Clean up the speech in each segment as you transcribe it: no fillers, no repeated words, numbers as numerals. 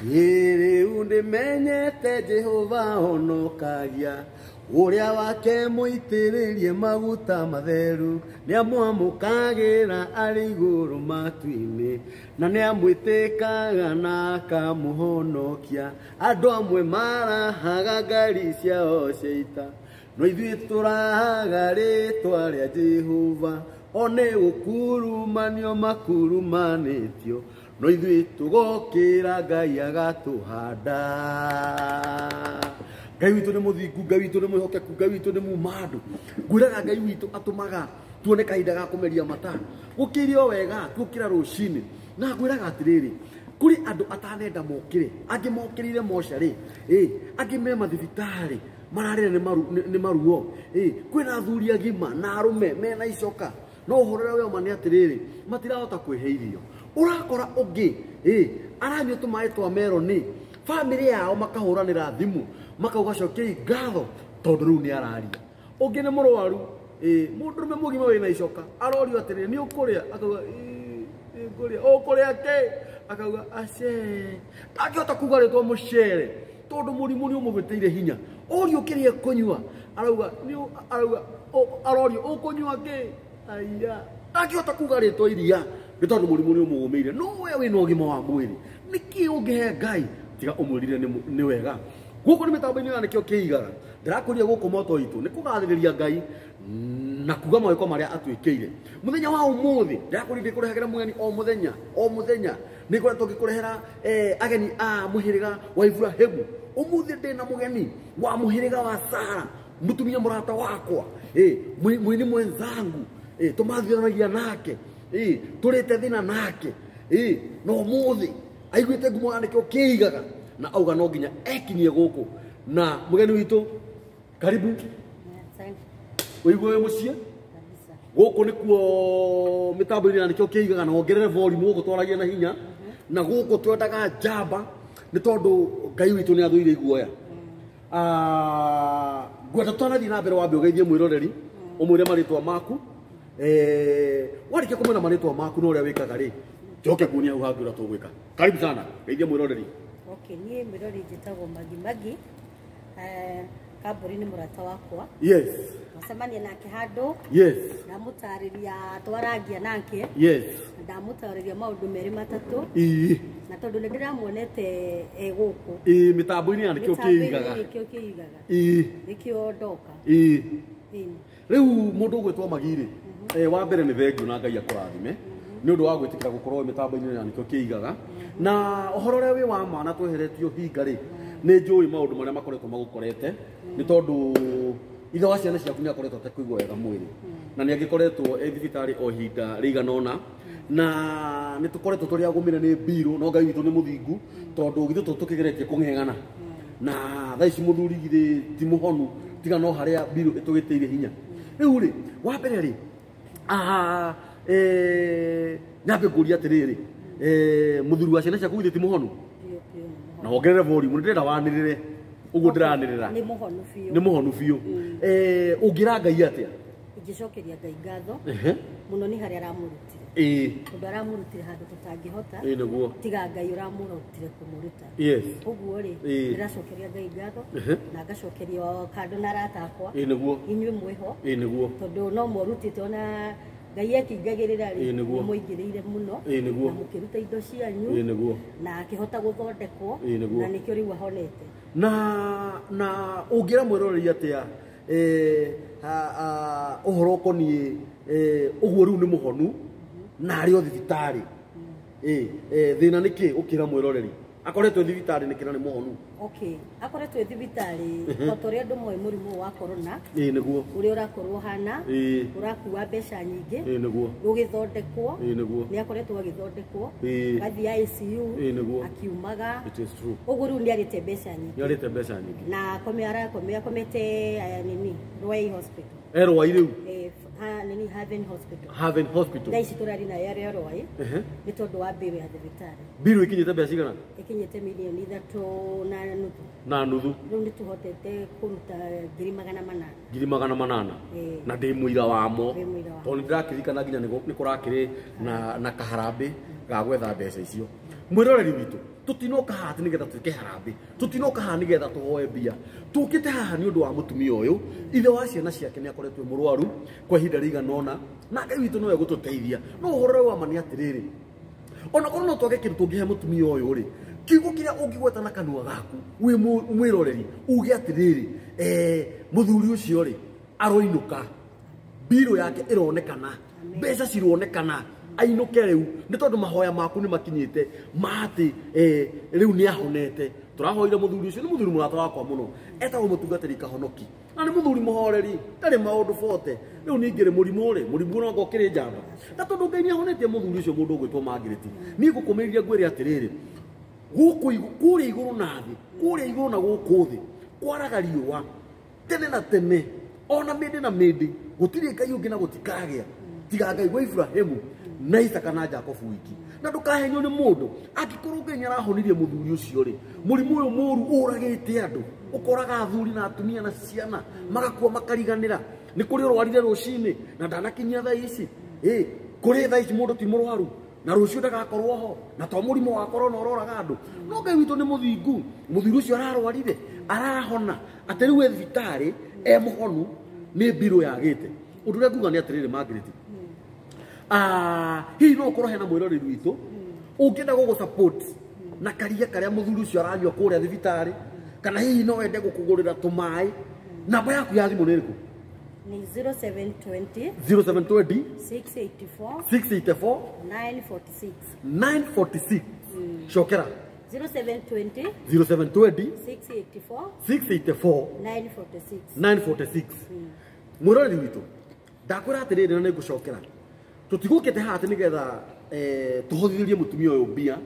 Rĩu ndĩmenyete Jehova honokagia ũrĩa wake mũitĩrĩrie maguta matheru nĩamwamũkagĩra arĩ igũrũ matu-inĩ na nĩamwĩtĩkaga na akamũhonokia. Andũ amwe marahaga ngari ciao cia ita, no ithuĩ tũrahaga rĩtwa rĩa Jehova. O nĩ gũkurumanio makurumanĩtio, no ithuĩ tũgokĩra Ngai agatũhanda. Ngai witũ nĩ mũthingu, Ngai witũ nĩ mwĩhokeku, Ngai witũ nĩ muma andũ. Ngwĩraga Ngai witũ atũmaga tuone kahinda ga kũmeria mata. Gũkĩire o wega tuokĩra rũcinĩ. Na ngwĩraga atĩrĩrĩ, kũrĩ andũ atanenda mokĩre, angĩ mokĩrĩire mocarĩ, angĩ me mathibitarĩ mararĩra nĩ maruo. Kwĩna athuri agima na arũme mena icoka, no ũhoro ũrĩa wĩoma nĩ atĩrĩrĩ, matirahota kwĩhe irio. Ũrakora ũngĩ aranyua tũmaĩ twa meroni, bamĩrĩ yao makahũranĩra thimũ makauga cokiai ngatho tondũ rĩu nĩ araria. Ũngĩ nĩ mũrwaru, mũndũrũme mũgima wĩna icoka arorio atĩrĩrĩ, nĩ ũkũrĩa? Akauga nĩ ngũrĩa. Ũkũrĩa kĩ? Akauga ace. Ndangĩhota kuga rĩtwa mũcere tondũ mũrimũ nĩ ũmũgĩtĩire hinya. Orio kĩrĩa ekũnyua arauga arauga arorio ũkũnyua kĩ? Aya, ndangĩhota kuga rĩtwa iria nĩ tondũ mũrimũ nĩ ũmũgũmĩire. No we wĩna ũgima wa mwĩrĩ, nĩkĩ ũngĩhe Ngai tiga ũmwĩrire nĩ wega? Gũkũ nĩ mĩtambo-inĩ ya nĩkĩo kĩigaga. Ndĩrakũria gũkũ moto itũ nĩ kũgathĩrĩria Ngai na kuga mawĩko marĩa atwĩkĩire. Mũthenya wa ũmũthĩ ndĩrakũria ndĩkũrehagĩra mũgeni o mũthenya o mũthenya, nĩ ngoretwo ngĩkũrehera ageni a mũhĩrĩga wa Iburahĩmu. Ũmũthĩ ndĩna mũgeni wa mũhĩrĩga wa Sara, mũtumia mũrata wakwa, mũini mwenzangu, tũmathianagia nake, tũrĩte thĩna nake, na ũmũthĩ aiguĩte ngumo ya nĩkĩo kĩigaga na auga no nginya ekinyie gũkũ. Na mũgeni witũ, karibu. Asante. Ũigue wĩ mũciĩ kabisa. Gũkũ nĩkuo mĩtambo-inĩ ya nĩkĩo kĩigaga, na wongerere volume gũkũ twaragia na hinya, na gũkũ twendaga njamba nĩ tondũ Ngai witũ nĩ athũire iguoya. Ngwenda tũtanathiĩ na mbere wambe ũgeithie mwĩroreri, ũmwĩre marĩtwa maku. Warĩkia kũmwĩra marĩtwa maku na ũrĩa wĩkaga rĩ, njoke nguonie hau hangĩ ũrĩa tũgwĩka. Karibu sana, geithia mwĩroreri. Okay, niĩ mwĩrori njĩtagwo Magi Magi. Kambũri nĩ mũrata wakwa. Twacemania nake handũ. Ndamũtarĩria twarangia nake. Ndamũtarĩria maũndũ merĩ matatũ. Na tondũ nĩ ndĩramuonete e gũkũ. Mĩtambo-inĩ ya nĩkĩo Mĩtambo-inĩ kĩigaga. nĩkĩo kĩigaga. Nĩkĩo ndoka. Rĩu mũndũ ũgwĩtwo Magi rĩ, wa mbere nĩ thengiũ na Ngai akũrathime nĩ ũndũ wa gwĩtĩkĩra gũkorwo mĩtambo-inĩ ya nĩkĩo kĩigaga. Na ũhoro ũrĩa wĩ wa ma na tweheretio hinga rĩ, nĩ njũĩ maũndũ marĩa makoretwo magũkorete, nĩ tondũ ithe wa ciana ciaku nĩ akoretwo atekũigua wega mwĩrĩ, na nĩ agĩkoretwo e thibitarĩ o ihinda rĩigana ũna, na nĩ tũkoretwo tũrĩ agũmĩre nĩ mbirũ, no Ngai witũ nĩ mũthingu tondũ githĩ tũkĩgeretie kũng'eng'ana na thaa ici mũthuri githĩ ti mũhonu, tiga no harĩa mbirũ ĩtũgĩtĩire hinya. Rĩu rĩ, wa mbere rĩ, nyambe ngũrie atĩrĩrĩ, mũthuri wa ciana ciaku githĩ ti mũhonu? Biũ, biũ, nĩ mũhonu. Na wongerere volume, nĩ ndĩrenda wanĩrĩre ũguo ndĩranĩrĩra. Nĩ mũhonu biũ. Nĩ mũhonu biũ. Ũngĩra Ngai atĩa? Ingĩcokeria Ngai ngatho mũno nĩ harĩa aramũrutire. Tondũ aramũrutire handũ tũtangĩhota. Nĩguo. Tiga Ngai ũramũrutire kũmũruta. Ũguo rĩ, ndĩracokeria Ngai ngatho na ngacokeria kando na arata akwa. Nĩguo. Inyuĩ mwĩho. Nĩguo. Tondũ no mwarutĩte ona Ngai akĩingagĩrĩra rĩ, Nĩguo. nĩmũingĩrĩire mũno. Nĩguo. Na mũkĩruta indo cianyu. Nĩguo. Na akĩhota gũthondekwo. Nĩguo. Na nĩkĩo rĩu ahonete. Na ũngĩra mwĩroreri atĩa, ũhoro ũkoniĩ, ũguo rĩu nĩ mũhonu na arĩ o thibitarĩ? Thĩna nĩ kĩ ũkĩra mwĩroreri akoretwo thibitarĩ nĩkĩ na nĩ mũhonu? Okay, akoretwo thibitarĩ o ta ũrĩa andũ moĩ mũrimũ wa corona. Nĩguo. Ũrĩa ũrakorwo ũhana, ũrakua mbeca nyingĩ. Nĩguo. Ũgĩthondekwo. Nĩguo. Nĩ akoretwo agĩthondekwo. Agathiĩ ICU. Nĩguo. Akiumaga. It is true. Ũguo rĩu nĩ arĩte mbeca nyingĩ. Nĩ arĩte mbeca nyingĩ. Na akomete, nini, Ruai Hospital. Ruai rĩu? Nini, Haven Hospital. Haven Hospital. Thaa ici tũrari nayo arĩ o Ruai. Nĩ tondũ wa mbirũ ya thibitarĩ. Mbirũ ikinyĩte mbeca cigana? Ikinyĩte mirioni ithatũ na nuthu. Na nuthu. Rĩu nĩ tũhotete kũruta ngiri magana manana. Ngiri magana manana. Na ndĩ mũira wamo. Ndĩ mũira wamo. Tondũ nĩ ndĩrakĩririkana nginya nĩ kũrakĩrĩ na kaharambĩ ga gwetha mbeca icio. Mwiroreri witũ, tutinoka haha nigetha twike harambĩ, tutinoka haha nigetha tuhoe mbia, tukite haha ni undu wa mutumia uyu. Ithe wa ciana ciake ni akoretwo mũrwaru kwa ihinda rĩigana ũna, na Ngai witũ nowe gũtũteithia. No ũhoro wa ma nĩ atĩrĩrĩ, ona korwo no twage kĩndũ tũngĩhe mũtumia ũyũ rĩ, kiugo kĩrĩa ũngĩgweta na kanua gaku wĩ mwĩroreri uge atĩrĩrĩ, mũthuri ũcio rĩ aroinũka, mbirũ yake ĩronekana, mbeca cironekana, ainũke rĩu nĩ tondũ mahoya maku nĩ makinyĩte ma atĩ rĩu nĩ ahonete. Tũrahoire mũthuri ũcio, nĩ mũthuri mũrata wakwa mũno, etagwo mũtungatĩri Kahonoki, na nĩ mũthuri mũhoreri, ndarĩ maũndũ bote. Rĩu ningĩ rĩ, mũrimũ rĩ, mũrimũ no ũkĩrĩ njamba, na tondũ Ngai nĩ ahonetie mũthuri ũcio mũndũ ũgwĩtwo Margaret, niĩ ngũkũmĩrĩria ngwĩre atĩrĩrĩ, gũkũ kũrĩa igũrũ na thĩ, kũrĩa igũrũ na gũkũ thĩ kwaraga riũa tene na tene, ona mĩndĩ na mĩndĩ, gũtirĩ Ngai ũngĩ na gũtikagĩa tiga Ngai wa Ibrahimu na Isaka na Jacobu wiki. Na ndũkahenio nĩ mũndũ, angĩkorwo Ngai nĩarahonirie mũthuri ũcio rĩ, mũrimũ ũyũ mũru ũragĩte andũ, ũkoraga athuri na atumia na ciana magakua makariganĩra. Nĩ kũrĩ ũrwarire rũcinĩ na ndanakinyia thaa ici, kũrĩ thaa ici mũndũ ti mũrwaru na rũciũ ndagakorwo ho, na to mũrimũ wa korona ũroraga andũ. No Ngai witũ nĩ mũthingu, mũthuri ũcio ararwarire arahona, atĩ rĩu e thibitarĩ e mũhonu, nĩ mbirũ yagĩte. Ũndũ ũrĩa nguga nĩ atĩrĩrĩ Margaret, hihi no ũkorwo hena mwĩroreri witũ ũngĩenda gũgũ support na karia karĩa mũthuri ũcio aranyua kũrĩa thibitarĩ, kana hihi no wende gũkũgũrĩra tũmaĩ, namba yaku ya thimũ nĩ ĩrĩkũ? Ni 0720 0720 684 684 946 946. Cokera. 0720 0720 684 684 946 946. Mwĩroreri witũ, ndakwĩra atĩrĩrĩ na nĩngũcokera, tũtigũkĩte haha atĩ nĩgetha tũhothithĩrie mũtumia ũyũ mbia,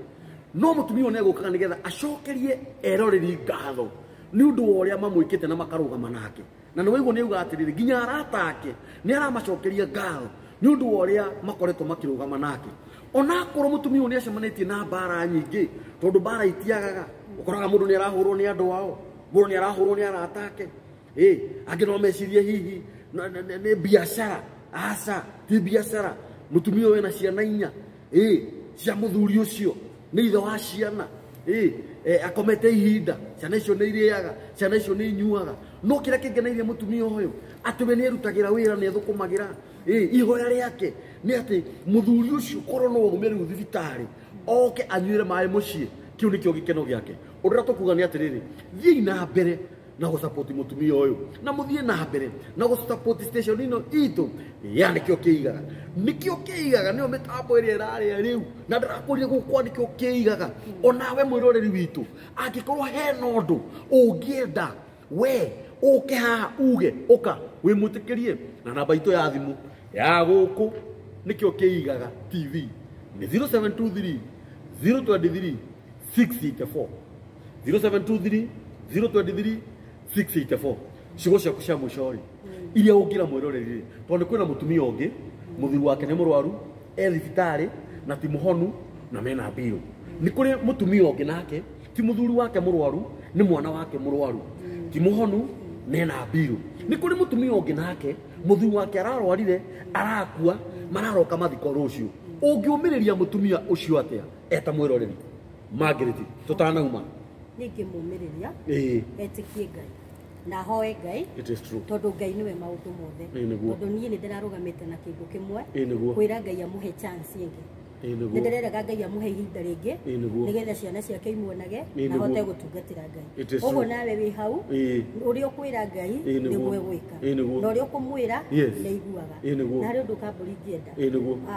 no mũtumia ũyũ nĩegũkaga nĩgetha acokerie eroreri ngatho nĩ ũndũ wa ũrĩa mamwĩkĩte na makarũgama nake. Na nĩ waigua nĩauga atĩrĩrĩ, nginya arata ake nĩ aramacokeria ngatho nĩ ũndũ wa ũrĩa makoretwo makĩrũgama nake. Onakorwo mũtumia ũyũ nĩacemanĩtie na mbara nyingĩ, tondũ mbara itiagaga, ũkoraga mũndũ nĩarahũrwo nĩ andũ ao, mũndũ nĩarahũrwo nĩ arata ake, angĩ no mecirie hihi nĩ biacara. Aca, ti biacara. Mũtumia ũyũ ena ciana inya, cia mũthuri ũcio, nĩ ithe wa ciana, akomete ihinda, ciana icio nĩ irĩaga, ciana icio nĩ inyuaga. No kĩrĩa kĩngenairie mũtumia ũyũ, atĩ we nĩerutagĩra wĩra, nĩethũkũmagĩra, ihoya rĩake nĩ atĩ mũthuri ũcio korwo no aume rĩu thibitarĩ oke anyuĩre maĩ mũciĩ, kĩu nĩkĩo gĩkeno gĩake. Ũndũ ũrĩa tũkuga nĩ atĩrĩrĩ, thiĩi na mbere na gũsupport mũtumia ũyũ, na mũthiĩ na mbere na gũsupport station ĩno itũ ya Nĩkĩo Kĩigaga. Nĩkĩo Kĩigaga nĩyo mĩtambo ĩrĩa ĩrarĩa rĩu, na ndĩrakũria gũkwa Nĩkĩo Kĩigaga. Onawe mwĩroreri witũ, angĩkorwo hena ũndũ ũngĩenda we ũke haha uge ũka wĩmwĩtĩkĩrie, na namba itũ ya thimũ ya gũkũ Nĩkĩo Kĩigaga TV nĩ 0723 023 684 0723 023 684. Ciugo ciaku cia mũico rĩ, iria ũngĩra mwĩroreri rĩ, tondũ kwĩna mũtumia ũngĩ, mũthuri wake nĩ mũrwaru, e thibitarĩ na ti mũhonu na mena mbirũ. Nĩ kũrĩ mũtumia ũngĩ nake ti mũthuri wake mũrwaru, nĩ mwana wake mũrwaru, ti mũhonu na ena mbirũ. Nĩ kũrĩ mũtumia ũngĩ nake mũthuri wake ararwarire, arakua, mararoka mathiko rũciũ. Ũngĩũmĩrĩria mũtumia ũcio atĩa eta mwĩroreri Margaret, tũtanauma? Nĩngĩmũmĩrĩria etĩkie Ngai na hoe Ngai. It is true. Tondũ Ngai nĩwe maũndũ mothe. Tondũ niĩ nĩ ndĩrarũgamĩte na kĩndũ kĩmwe, kwĩra Ngai amũhe chance ĩngĩ. Nĩ ndĩreraga Ngai amũhe ihinda rĩngĩ nĩgetha ciana ciake imuonage na ahote gũtungatĩra Ngai. Ũguo nawe wĩ hau, ũrĩa ũkwĩra Ngai nĩguo egwĩka, na ũrĩa ũkũmwĩra nĩ aiguaga. Na harĩ ũndũ kambũri ingĩenda,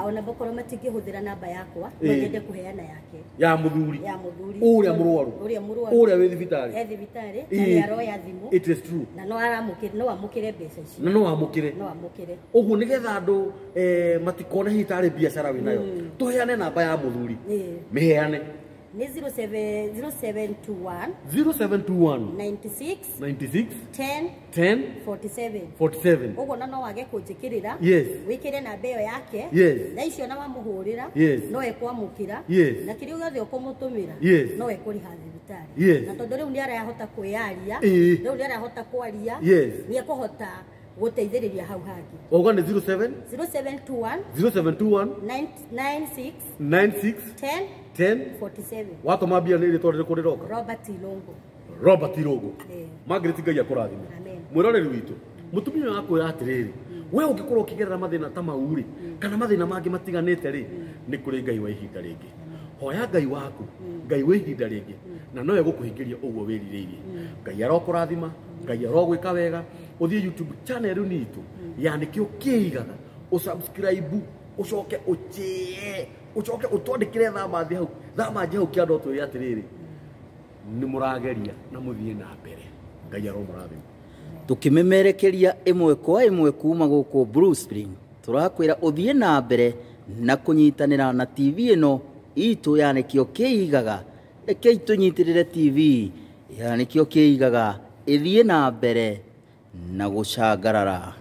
ona bokorwo matingĩhũthĩra namba yakwa, no nyende kũheana yake ya mũthuri, ya mũthuri ũrĩa mũrwaru, ũrĩa mũrwaru, ũrĩa wĩ thibitarĩ, e thibitarĩ, na nĩ aroya thimũ. It is true. Na no aramũkĩre, no amũkĩre mbeca icio, na no amũkĩre, no amũkĩre. Ũguo nĩgetha andũ matikone hihi tarĩ biacara wĩnayo, tũheane namba ya mũthuri, mĩheane. Nĩ 0721 0721 96 96 10 10 47 47. Ũguo na no wage kũnjĩkĩrĩra, Yes. wĩkĩre namba ĩyo yake. Yes. Na icio na wamũhũrĩra, Yes. no ekwamũkĩra. Yes. Na kĩrĩa gĩothe ũkũmũtũmĩra, Yes. no ekũrĩha thibitarĩ. Yes. Na tondũ rĩu nĩ arahota kwĩyaria, rĩu nĩ arahota kwaria, Yes. nĩ ekũhota gũteithĩrĩria hau hangĩ. Wauga nĩ 07 0721 0721 96 96 10 10 47. Watũma mbia nĩ rĩtwa rĩrĩkũ rĩroka? Robert Ilongo. Robert Irũngũ. Eh. Margaret, Ngai akũrathime. Amen. Mwĩroreri witũ, mũtumia ũyũ akwĩra atĩrĩrĩ, we ũngĩkorwo ũkĩgerera mathĩna ta mau rĩ, kana mathĩna mangĩ matiganĩte rĩ, nĩ kũrĩ Ngai wa ihinda rĩngĩ. Hoya Ngai waku, Ngai wa ihinda rĩngĩ, na nowe gũkũhingĩria ũguo wĩrirĩirie. Ngai arokũrathima, Ngai arogwĩka wega. Ũthiĩ YouTube channel nitũ ya Nĩkĩo Kĩigaga, ũsubscribe, ũcoke ũchĩe, ũcoke ũtwandĩkĩre thamathi hau, thamanji hau kĩanda, ũtwĩre atĩrĩrĩ, nĩ mũrageria na mũthiĩ na mbere. Ngai aromũrathima. Tũkĩmemerekeria ĩmwe kwa ĩmwe kuma gũkũ Blue Spring, tũrakwĩra ũthiĩ na mbere na kũnyitanĩra na TV ĩno itũ ya Nĩkĩo Kĩigaga. Rekei tũnyitĩrĩre TV ya Nĩkĩo Kĩigaga ĩthiĩ na mbere na gũcangarara.